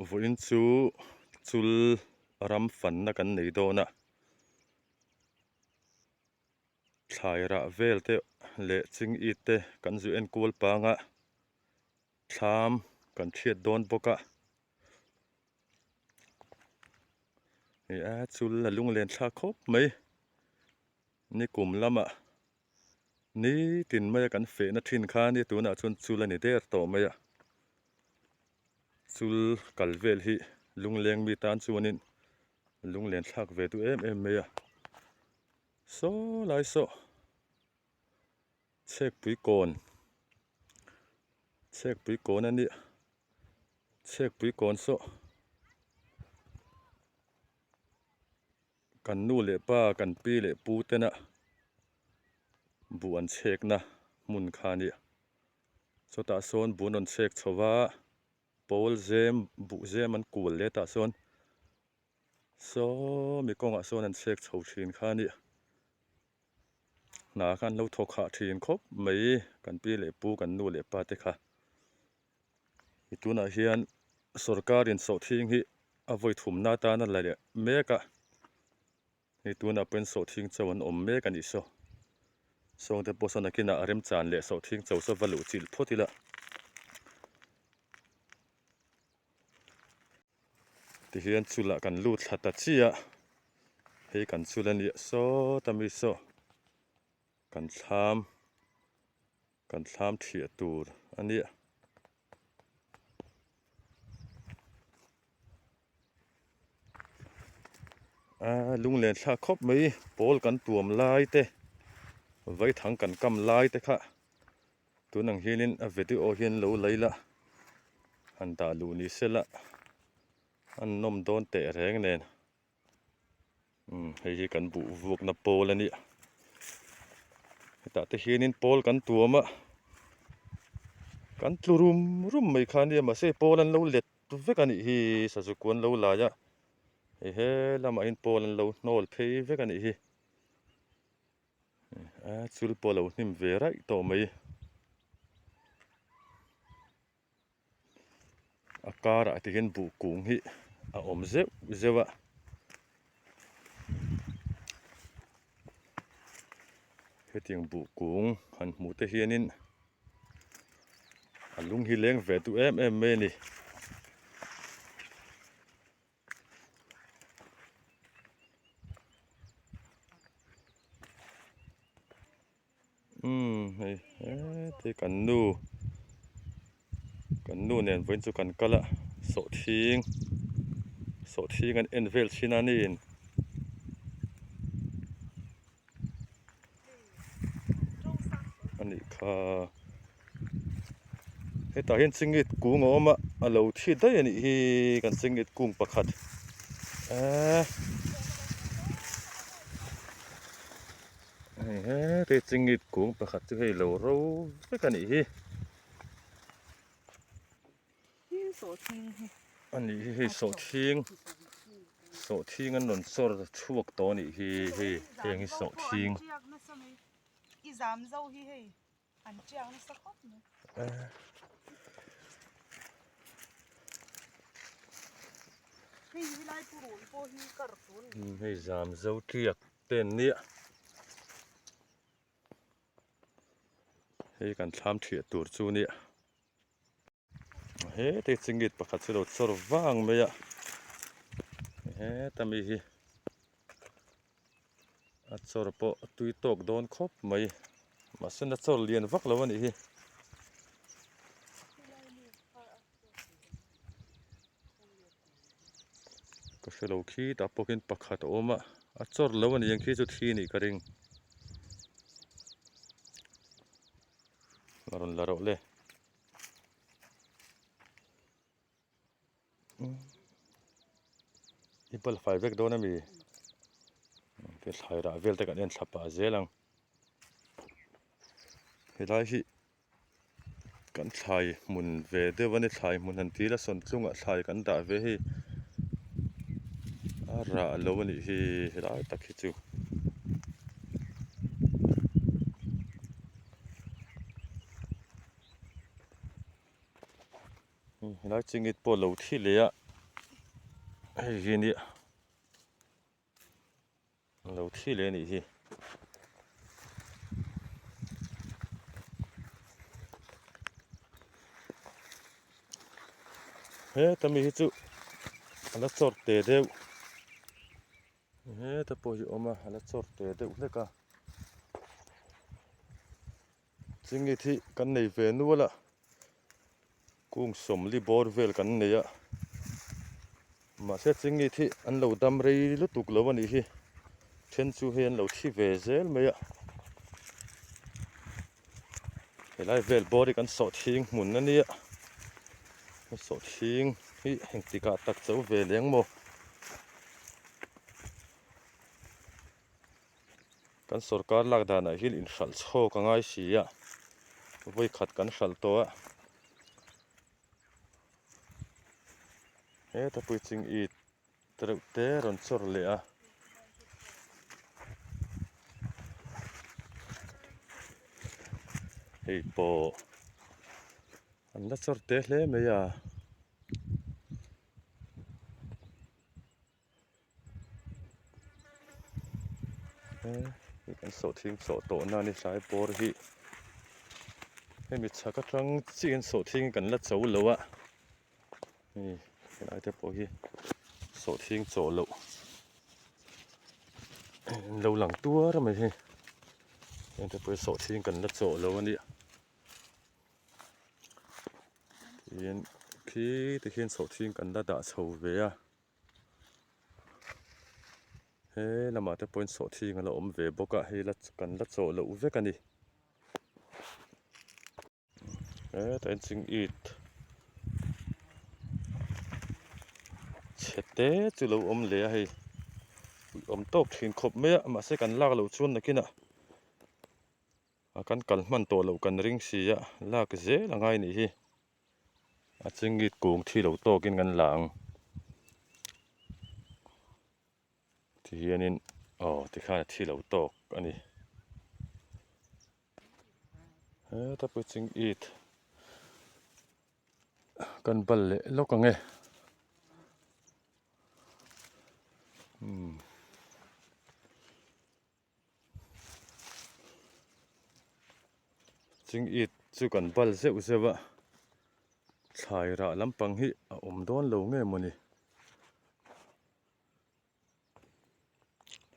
Vawiin chu chul ram fanna kan nei dawn a, thlai rah vel te leh ching it te kan zu enkual pang a, thlam kan thiat dawn bawk a. Hei a chul a lunglen thlak khawp mai nikum lamah nitin maia kan fehna thin kha nia tunah chuan chul a ni der tawh mai a chul kal vel hi lungleng mi tan chuanin lunglen thlak ve duh em em mai a saw lai saw chhekpui kawn chhekpui kawn a nia. Chhekpui kawn saw kan nu leh pa kan pi leh pu tena buh an chhekna hmun kha a nia chutah sawn buh an rawn chhek chho va pawl zem buh zem an kual leh tah sawn sawmi kawngah sawn an chhek chho thin kha a nia. Hna kha an lo thawk hah thin khawp mai kan pi leh pu kan nu leh pa te kha. I tunah hian sorkar in sawhthing hi a vawi thumna atana la leh mek a, hei tunah pawhin sawhthing cho an awm mek a nih saw. Sawngte pawh sawn nakinah a remchan leh sawhthing cho saw va luh chilh phawt ila. Tihian chulah kan lut thla ta chiah a, hei kan chul a nia sawt a mi saw kan thlam kan thlam thiah tur a nia. A lunglen thlak khawp mai pawl kan tuam lai te vaithang kan kam lai te kha. Tun ang hianin a video hian lo lei la, han dah luh ni se la, an nawm dawn teh reng nen. Umm hei hi kan buh vuakna pawl a nia. Hetah te hianin pawl kan tuam a, kan tlu rum rum mai kha a nia mahse pawl an lo let vek a nih hi sazu kuan lo lai a, hei he lamah hian pawl an lo hnawl phei vek a nih hi. A chul pawh a lo hnim ve raih tawh mai. A karah te hian buh kung hi a awm zeuh zeuh a. Hetiang buh kung han hmuh te hianin a lung hi leng ve duh em em mai a ni. Umm hei heti kan nu kan nu nen vawiin chu kan kal a sawhthing sawhthing an en vel thin a niin. A nih kha hetah hian chingit kung a awm a a lo thi daih a nih hi kan chingit kung pakhat eee hei heti chingit kung pakhat chu hei lo ro vek a nih hi. A nih hi hei sawhthing sawhthing an rawn chawr chhuak tawh a nih hi hei heng hi sawhthing. Hei zam zo tiak te an nia. Hei kan thlam thiah tur chu nia. Hete chingit pakhat chu lo chawr vang mai a heta mi hi a chawr pawh a tui tawk dawn khawp mai mahse a chawr lian vak lo a nih hi. Ka hre lo khi tah pawh khian pakhat a awm a a chawr lo a ni ang khi chu thi a nih ka ring a rawn la rawh le. I bal fai vek dawn a mi te thlai rah vel te kan en thla pah zel ang helai hi kan thlai hmun ve deuh a ni thlai hmun han ti ila sawntlungah thlai kan dah ve hei a rah lo a nih hi helai tak hi chu. Helai chingit pawh lo thi leh a hei hi nia lo thi leh a nih hi. Heta mi hi chu a la chawr te deuh heta pawh hi a awm a a la chawr te deuh hlek a. Chingit hi kan nei ve nual a, kung sawmli bawr vel kan nei a, mahse chingit hi an lo dam rei lutuk lo a nih hi, then chu hei an lo thi ve zel mai a, helai vel bawr hi kan sawhthing hmun a nia, sawhthing hi engtikah tak cho ve leng maw. Kan sorkar lak danah hian inhralh chhawk a ngai si a, vawikhat kan hralh tawh a. Heta puitling it reuh te rawn chawr leh a. Hei pawh an la chawr te hle mai a. Hei kan sawhthing sawh tawh na ni hlai bawr hi hemi chhak atang chiah in sawhthing kan la cho lo a hei helai te pawh hi sawhthing chawh loh an lo lang tuar mai hei heng te pawh hi sawhthing kan la chawh lo a nia tin khi tikhian sawhthing kan la dah chho ve a. He lamah te pawhin sawhthing a la awm ve bawk a hei la kan la chawh loh vek a ni hetah hian ching it chhe te chu lo awm leh a hei awm tawk thin khawp mai a mahse kan lak loh chuan nakinah a kan kal hman tawh loh kan ring si a lak zel a ngai nih hi. A chingit kung thi lo tawkin kan la ang tihianin aw tikhan a thi lo tawk a ni heta pawh chingit kan bal leh lawk ang e umm. Ching it chu kan bal zeuh zeuh a, thlai rah lampang hi a awm dawn lo nge mawni.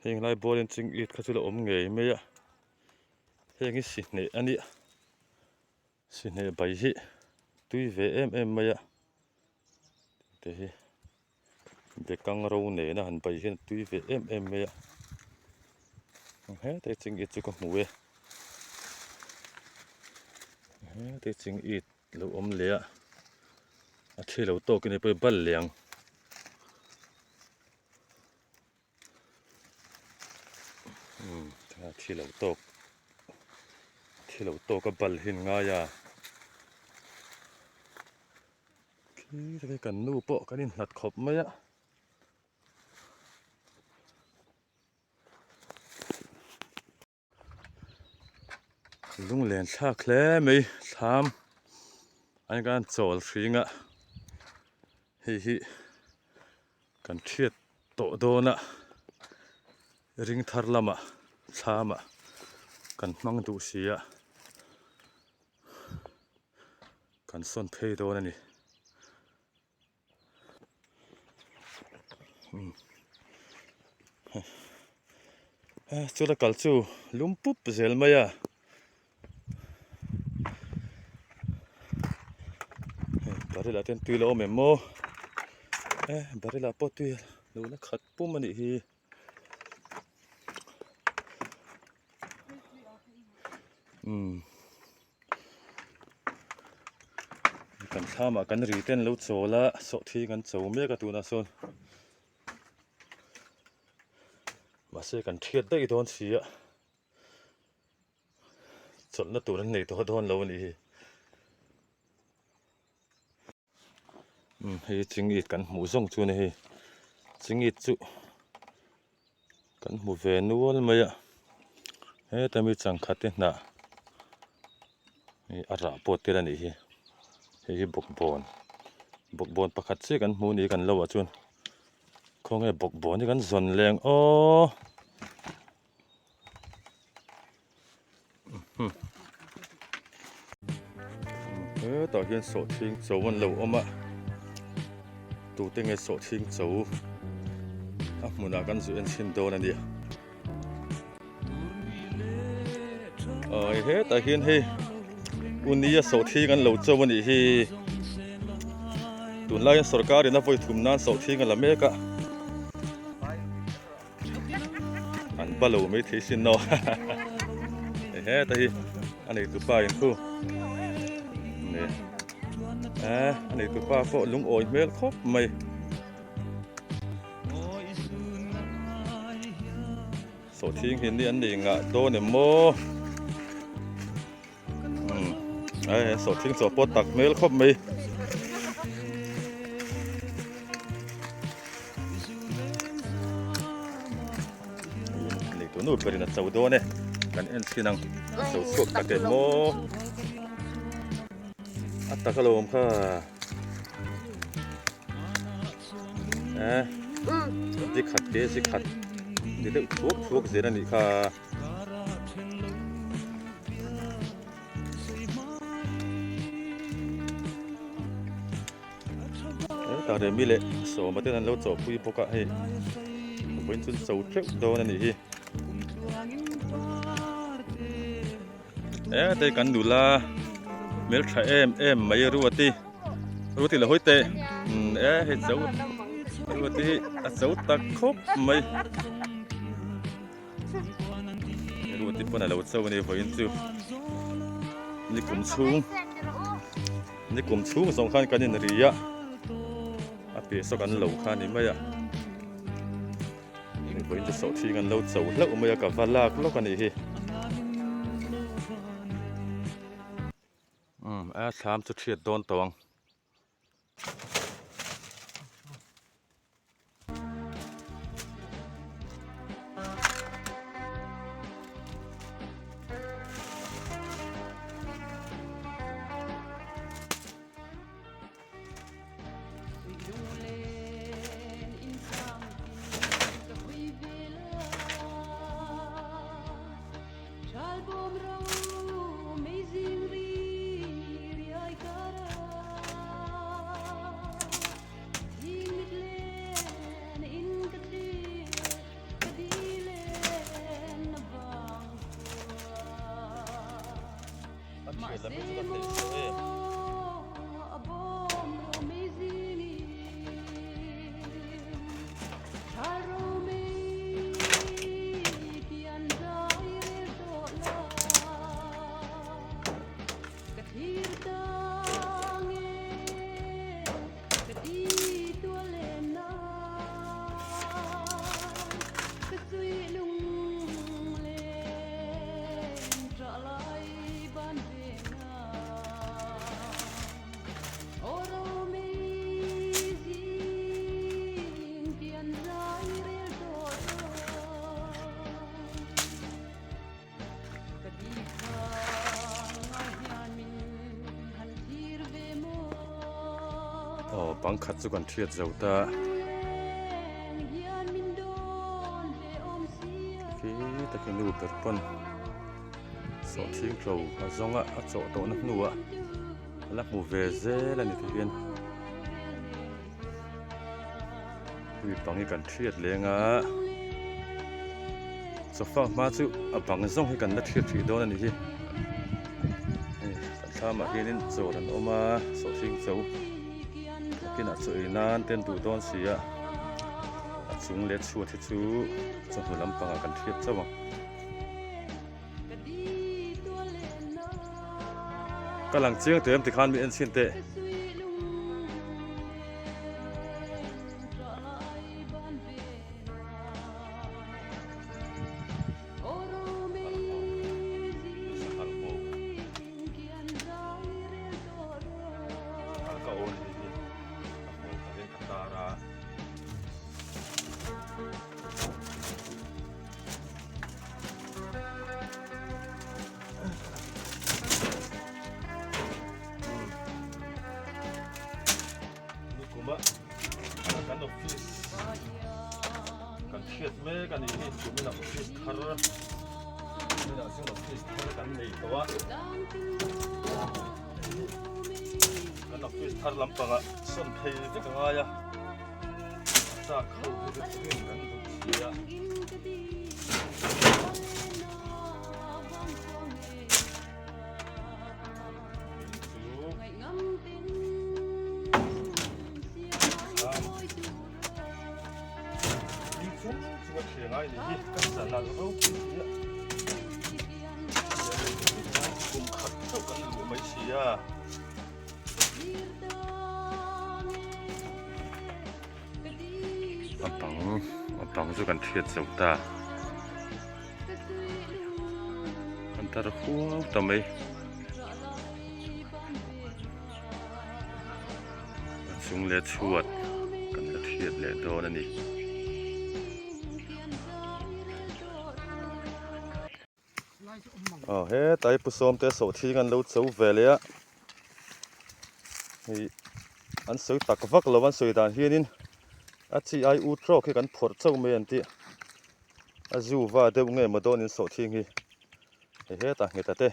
Heng lai bawlin ching it kha chu la awm ngei mai a, heng hi sihneh a nia, sihneh bai hi tui ve em em mai a, te hi. Bekang ro nena han bai hian a tui ve em em mai a hetlai ching it chu ka hmu e hetlai ching it lo awm leh a a thi lo tawk in hei pawh hi bal leh ang. A thi lo tawk thi lo tawk a bal hi an ngai a. Khi tak hi kan nu pawh kan inhlat khawp mai a. Lunglen thlak hle mai thlam an kan chawl hring a hei hi kan thiat tawh dawn a ring thar lamah thlamah kan hmang duh si a. Kan sawn phei dawn a ni. Chula kal chu lum pup zel mai a. Barrel ah te hian tui a lo awm em maw? Barrel ah pawh tui a lo la khat pum a nih hi. Umm kan thlamah kan ri te an lo chawl a sawhthing an cho mek a tunah sawn mahse kan thiat daih dawn si a chawlhna tur an nei tawh dawn lo a nih hi. Hei chingit kan hmuh zawng chu a ni hei chingit chu kan hmu ve nual mai a heta mi changkhat te hnah hei a rah pawh tel a nih hi hei hi bawkbawn. Bawkbawn pakhat chiah kan hmu ni kan lo ah chuan khawnge bawkbawn hi kan zawn leng aw. Hetah hian sawhthing cho an lo awm a tute nge sawhthing cho a hmunah kan zu en chhin dawn a nia awi hetah hian hei unia sawhthing an lo cho a nih hi tunlaiin sawrkarin a vawi thum nan sawhthing a la mek a. An ba lo mai thei sin aw heta hi a neitu pa in khu ni a a neitu pa pawh lungawi hmel khawp mai sawhthing hi ni an nei ngah dawn em maw Ai sawhthing chaw pawh tak hmel khawp mai. Nei tu nu berin a cho dawn e. Kan en chhin ang. Cho chhuak tak em maw. A tak a lo awm kha. Eh. Zikhat te zikhat. Ni deuh thuak thuak zel a nih kha. Hetah Remi leh Sawma ten an lo chawhpui bawk a hei vawiin chu cho teuh dawn a nih hi hetei kan nula hmeltha em em mai Ruati Ruati la hawi teh e hei cho Ruati hi a cho tak khawp mai. Ruati pawn a lo cho a ni vawiin chu ni kum chhung ni kum chhung zawng khan kan inri a a piah saw kan lo kha a ni mai a vawiin chu sawhthing an lo cho hlauh mai a ka va lak lawk a nih hi umm a thlam chu chhiat dawn tawh ang. Aw bang khat chu kan hriat zo ta khi takin nu ber pawn sawhthing tlo a zawng a a chawh tawhna hnuah a la hmu ve zel a ni ti hian Tui bang hi kan hriat leng a, sofa hma chu a bang zawng hi kan la hriat hrih dawn a nih hi. Hei kan thlamah hianin chawl an awm a, sawhthing cho nakinah chaw ei nan te an duh dawn si a, a chung leh chhuat hi chu chawhnu lampangah kan hriat chauh ang. Ka lang chiang teh em tikhan mi en chhin teh. Kuminah office thar kuminah chuan office thar kan nei tawh a kan office thar lampangah sawn phei vek a ngai a chak ho hi chu rin kan duh si a. A bang a bang chu kan hriat zo ta an tar huau ta mai a chung leh chhuat kan la hriat leh dawn a ni. Aw hetlai pu sawmte sawhthing an lo cho ve leh a hei an sawi tak vak lo an sawi dan hianin a chi ai u trawk hi kan phawrh chauh mai an tih a zu va deuh nge maw dawnin sawhthing hi hei hetah nghet a te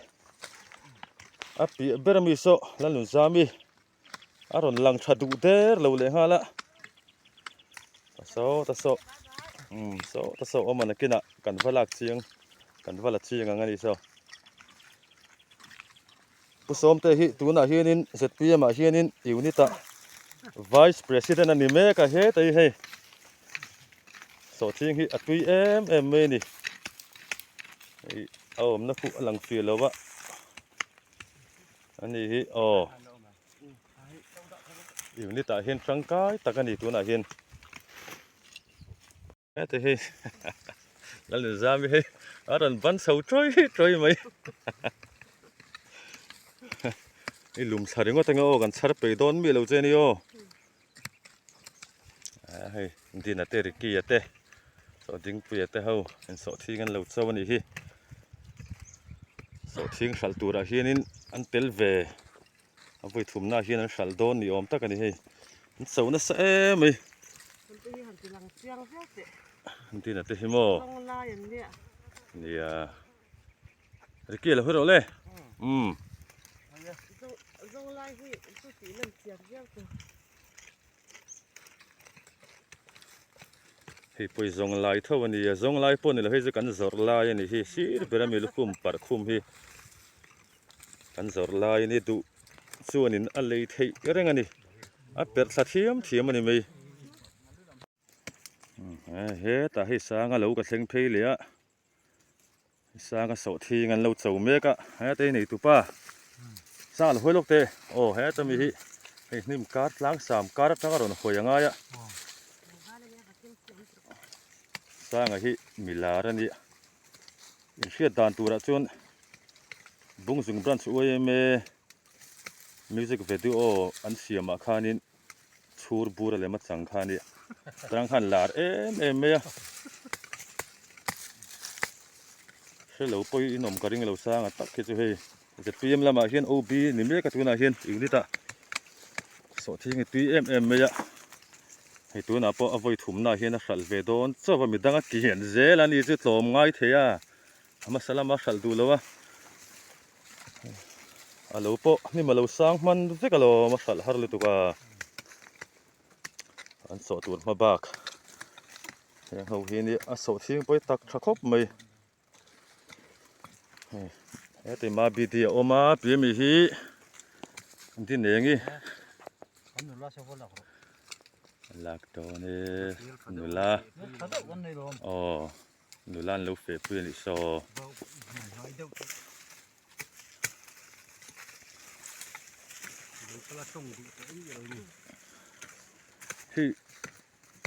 a piah ber ami saw Lalnunzami a rawn lang tha duh der lo leh nghal a saw ta saw umm saw ta saw awm a nakinah kan va lak chiang kan va la chiang ang a ni saw Pu Sawmte hi tunah hianin zpm ah hianin unit ah vice president a ni mek a hetah hi hei sawhthing hi a tui em em mai a ni hei a awmna khuh a lang fiah lo a. Ani hi aw unit ah hian tangkai tak a ni tunah hian heti hi Lalnunzami hi a rawn ban chho tawi tawi mai i lum thla ringawt anga aw kan chhar peih dawn mi lo che ni aw a hei Dina te Ricky a te saw Dingpuia te ho insawhthing an lo cho a nih hi. Sawhthing hralh turah hianin an tel ve a vawi thumnaah hian an hralh dawn ni awm tak a ni hei an cho nasa em mai an tina te hi maw nia Ricky a lo hawi rawh le umm. Hei pawh hi zawng lai tho a ni a, zawng lai pawh ni lo hei chu kan zawrh lai a ni hi sir ber a mi lukhum parh khum hi kan zawrh lai a ni duh chuanin a lei theih reng a ni a perh thla thiam thiam a ni mai hetah hei sanga lo ka thleng phei leh a. Sanga sawhthing an lo cho mek a heta hi neitu pa sanga lo hawi lawk teh aw heta mi hi hei hnim kar tlang sam kar atanga rawn hawi a ngai a sanga hi milar a nia inhriat dan turah chuan Bungzung branch yma music video an siamah khanin. Chhur bur a lem a chang kha a nia. Tang khan lar em em mai a. Hre lo pawh in awm ka ring lo sang a tak khi chu hei zpm lamah hian OB ni mek a tunah hian unit ah sawhthing hi tui em em mai a. Hei tunah pawh a vawi thumnaah hian a hralh ve dawn chauh a midang a kian zel a ni chu tlawm ngai thei a. A hmasa lama hralh duh lo a. A lo pawh hnim a lo sang hman vek alawm a hralh har lutuk a an sawh tur hma bak heng ho hi nia a sawh thing pawi tak tha khawp mai hei heti ma bidi a awm a pi ami hi dinengi lak dawn e nula aw. Nula an lo feh pui a nih saw. Hei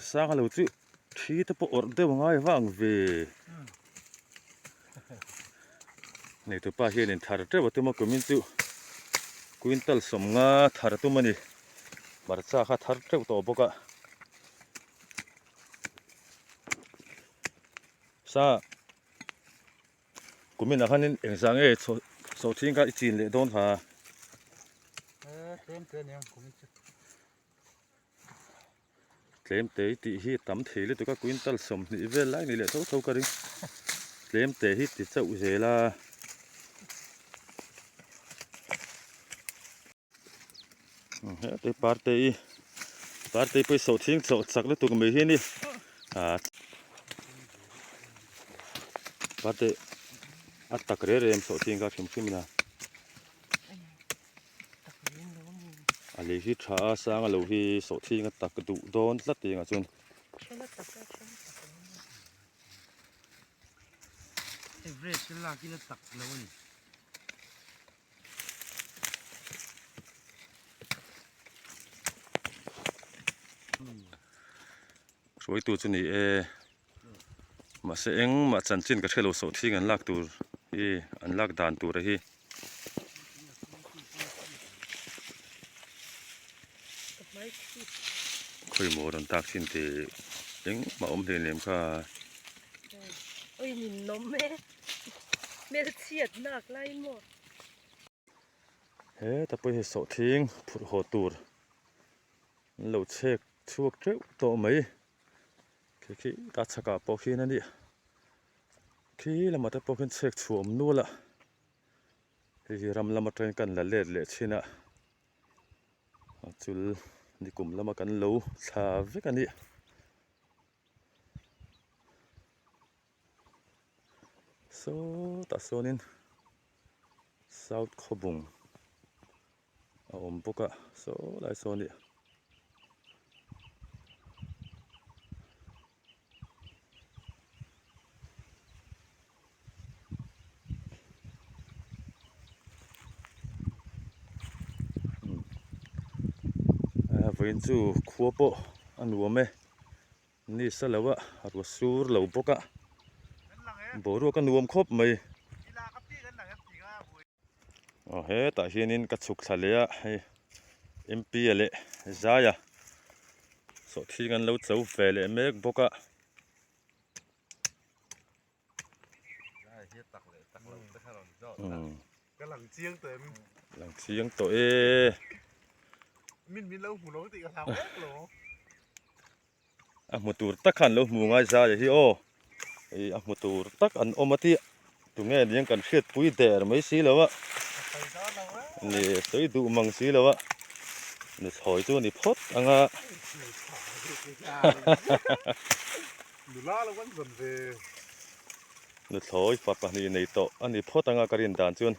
sanga lo chu thi te pawh awrh deuh a ngai vang ve. Neitupa hianin thar teuh a tum a kumin chu quintal sawmnga thar a tum a ni. Hmarcha kha thar teuh tawh bawk a. Sa kumin ah khanin eng zah nge chho chho kha i chin leh dawn kha. Tlem te aniang kumin chu. Tlem te i tih hi tam thei lutuk a quintal 20 vel lai ni leh tho tho ka ring. Tlem te hi ti chauh zel a. Hetei partei partei pawh hi sawhthing chawh chak lutuk mai hi a ni ah partei a tak reng reng sawhthing kha hrim hrim a a lei hi tha a sang a lo hi sawhthing a tak duh dawn tlat tih engah chuan. Everest lak in a tak lo a ni. Hruaitu chu ni e mahse engmah chanchin ka hrelo sawhthing an lak tur hi an lak dan tur a hi. Khawimaw rawn tak thin tih engmah awm hlei lem kha. Heta pawh hi sawhthing phurh haw tur an lo chhek chhuak teuh tawh mai khi khi ta chhakah pawh khian a nia khi lamah te pawh khian chhek chhuah awm nual a hei hi ram lam atangin kan la let leh thin a a chul nikum lama kan lo thla vek a ni. Sawtah sawnin South Khawbung a awm bawk a saw lai sawn hi. Vawiin chu khua pawh a nuam e. Ni sa lo a, a ruah sur lo bawk a, boruak a nuam khawp mai. Aw hetah hianin ka chhuk thla leh a, hei MP a leh Zaia sawhthing an lo cho ve leh mek bawk a. Lang chiang tawh e. A hmu tur tak khan lo hmu ngai zai hi aw ih a hmu tur tak an awm a tih tunge niang kan hriatpui der mai si lo a ni sawi duh mang si lo a nuthlawi chu a ni phawt ang a. Nuthlawi fa pahnih nei tawh a ni phawt ang a ka rin dan chuan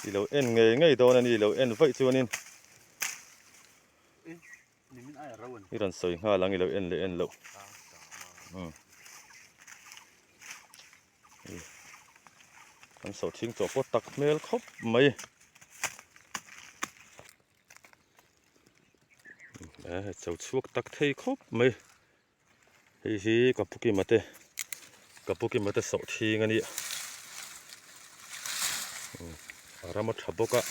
i lo en ngei ngei dawn a ni i lo en vaih chuanin. I rawn sawi nghal ang i lo en leh en loh. Kan sawhthing chaw pawh tak hmel khawp mai. E cho chhuak tak thei khawp mai. Hei hi ka pu Kima te ka pu Kima te sawhthing a nia. A ram a tha bawk a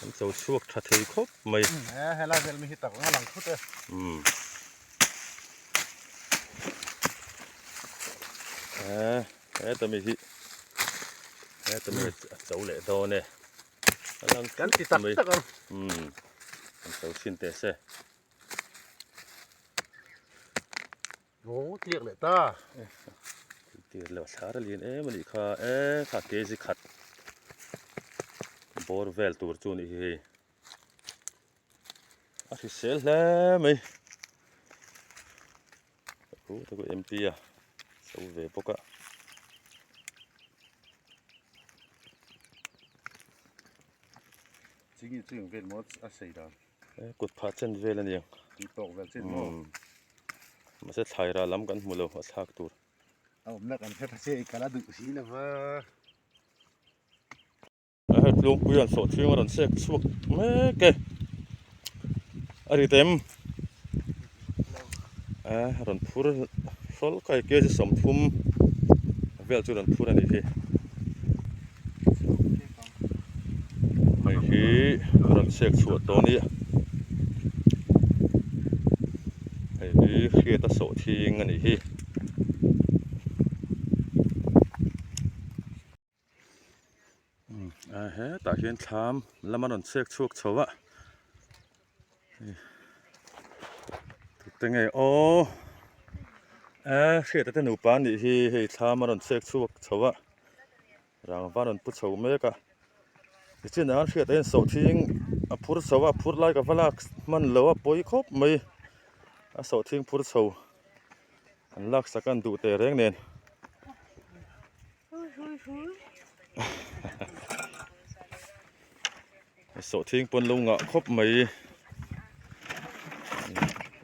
an cho chhuak tha thei khawp mai. Helai vel mi hi tak ang a lang thut e. Heta mi hi heta mi a cho leh dawn e. A lang Kan ti tak tak ang. An cho chhin teh se. Aw tliak leh ta. Tir leh thlar a lian em a nih kha e kha kg khat bawr vel tur chu a nih hi hei a hrisel hle mai u te pawh MP a so ve bawk a. Chingih chu eng vel maw a sei dan. Kut phah chen vel a ni ang. Tui tawk vel chen maw? Mahse thlairah lam kan hmu lo a thlak tur. A awmna kan hre tha che i kal a duh si lo va. Hei tlungpui an sawh chhung a rawn sek chhuak mek e. A ri tem. A rawn phur hrawlh kai kg 30 vel chu rawn phur a nih hi. Hei hi a rawn chhek chhuah tawh a nia hei hi hriat a sawh thing a nih hi. Hetah hian thlam lam a rawn chhek chhuak chho a tute nge aw. Hriata te nupa anih hi hei thlam a rawn chek chhuak chho a, rangva a rawn pu chho mek a, tichin ah Hriata hian sawhthing a phur chho a, a phur lai ka va lak hman lo a pawi khawp mai, a sawhthing phur chho an laksak a an duh teh reng nen. Sawhthing pawn lo ngah khawp mai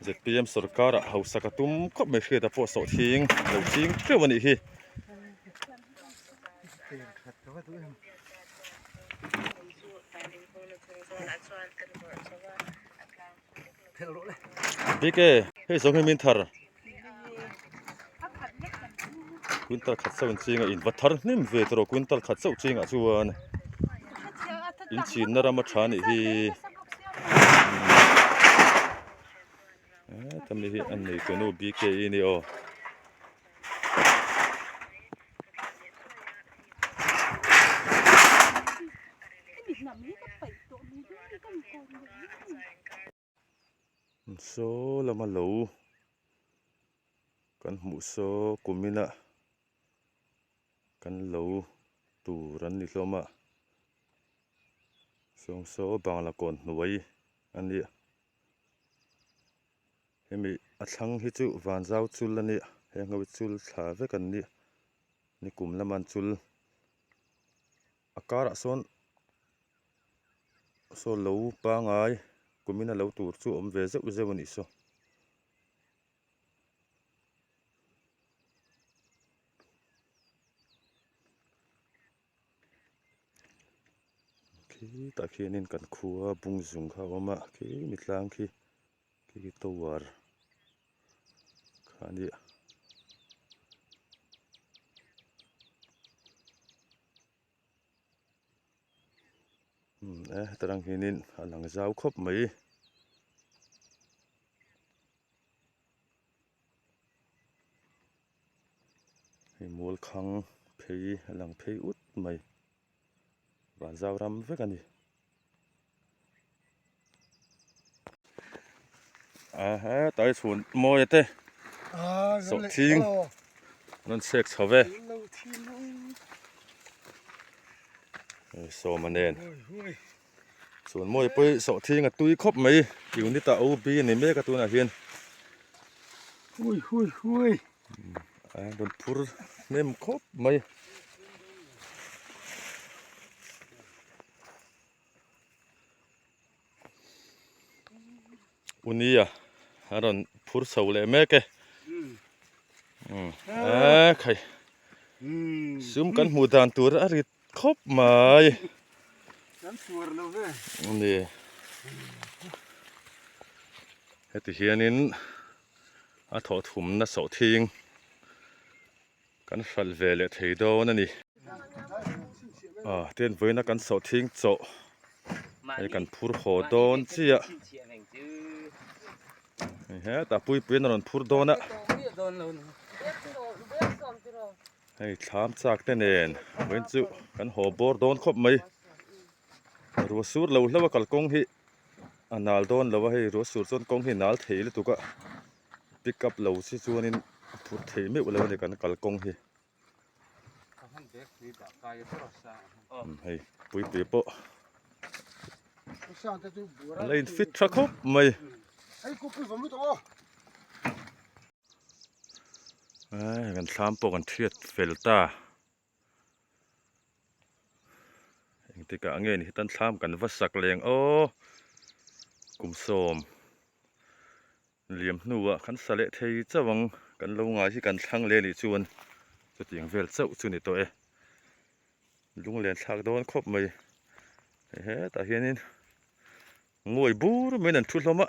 zpm sorkar ah hausak a tum khawp mai hriat ah pawh sawhthing lo ching teuh a nih hi. Bik e hei zawng hi min thar. Quintal khat chauh in ching a in va thar hnem ve tawh rawh quintal khat chauh chingah chuan in chinna ram a tha anih hi heta mi hi a nei tunu bke a ni aw. Saw lama lo kan hmuh saw kumina kan lo tur an ni hlawm a sawng saw bangla kawn hnuai a nia hemi a thlang hi chu vanzau chul a nia heng ho hi chul thla vek an nia nikum lama an chul a karah sawn. Saw lo pangai kumin a lo tur chu awm ve zeuh zeuh a nih saw. Khitah khianin kan khua bung zung kha a awm a khi mi tlang khi khi khi tower kha a nia. E heta rang hianin a lang zau khawp mai hei mual khang phei a lang phei ut mai van zau ram vek a ni a hetah hi chhun mawi te sawhthing an rawn chhek chho ve sawma nen chhun mawi pawh hi sawhthing a tui khawp mai unit ah OB a ni mek a tunah hian a rawn phur hnem khawp mai. Unia a rawn phur chho leh mek e a khai sum kan hmuh dan tur a rit khawp mai ani heti hianin a thawh thumna sawhthing Kan hralh ve leh thei dawn a ni. Ah tian vawiina kan sawhthing chawh hei kan phur haw dawn chiah. Hei hetah puipuiin a rawn phur dawn a. Hei thlam chak te nen vawiin chu kan haw bawr dawn khawp mai. Ruah sur lo hlauh a kalkawng hi a nal dawn lo a hei ruah sur chuan kawng hi a nal thei lutuk a. Pick up lo si chuanin a phur thei meuh lo a ni kan kalkawng hi. Hei puipui pawh a la in fit tha khawp mai. Ai kan thlam pawh kan thiat fel ta. Engtikah nge ni hitan thlam kan va sak leng aw kum sawm liam hnuah kan sa leh thei chauh ang kan lo ngai hi kan thlang leh anih chuan chutiang vel chauh chu ni tawh e lunglen thlak dawn khawp mai hei hetah hianin ngawi bur maiin an thu hlawm a.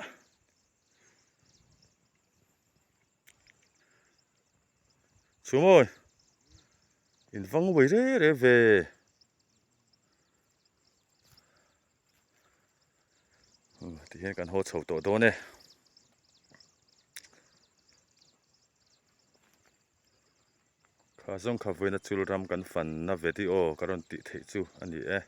Chhumawi in vang uai re re ve. Tihian kan haw chho tawh dawn e. Kha zawng kha vawiina chul ram kan fanna video ka rawn tih theih chu a ni e.